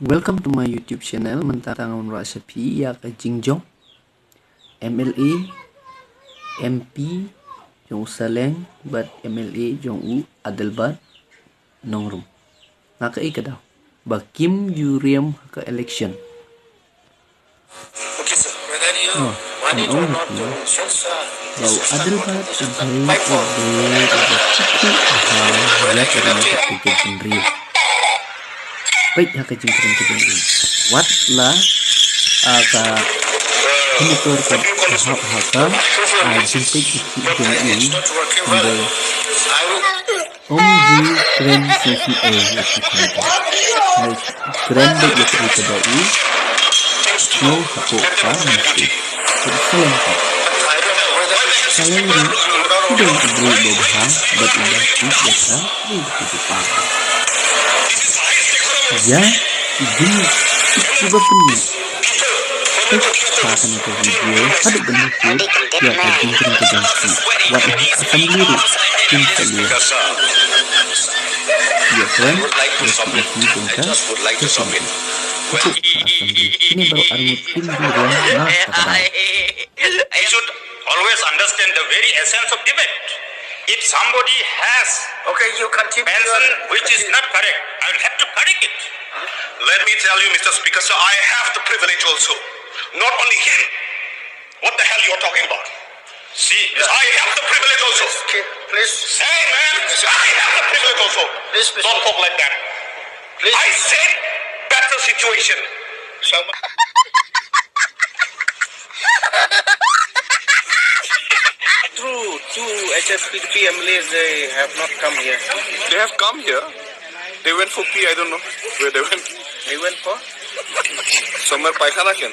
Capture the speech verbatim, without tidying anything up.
Welcome to my YouTube channel. Mynta nga wanrah sha phi ïa ka jingjop M L A, M P jong u Saleng bad M L A jong u Adelbert Nongrum. Na kaei ka daw ba kim ju riam ha ka election? Oh, ngan ong ïa phi ba u Adelbert u dei u briew uba sngewthuh bha ïa ka ri bad ka jaitbynriew. Peit ha ka jingkren ka jong u. Wat la, ah, ka monitor ka hap ha ka, ah, jingpeit jong u, ynda ym ju kren shisha ei ïa ki kynta. Hynrei kren beit ïa kaei kaba u sngew hapoh ka mynsiem. Ka Saleng ruh u dei u briew uba bha bad uba tip ïa ka ri bad ka jaitbynriew. Ïa ki jingtip kiba pynïaid. Peit ha kane ka video haduh ban ïa ka jingkren ka jong ki. Wat la ha assembly ruh kin sa leh ïakren ïa ki issue jong ka jaitbynriew. Haduh ha assembly kine baroh arngut kin ju rung na ka daw. I should always understand the very essence of debate. If somebody has Okay, you continue. mentioned which is not correct, I will have to correct it. Let me tell you, Mister Speaker, sir, I have the privilege also. Not only him. What the hell you are talking about? See, I have the privilege also. Okay, please. Say, man, I have the privilege also. Please, please. Don't talk like that. Please. I said better situation. True, two H S P D P M L As, they have not come here. They have come here. They went for pee, I don't know where they went. They went for? Somewhere paikhana kya?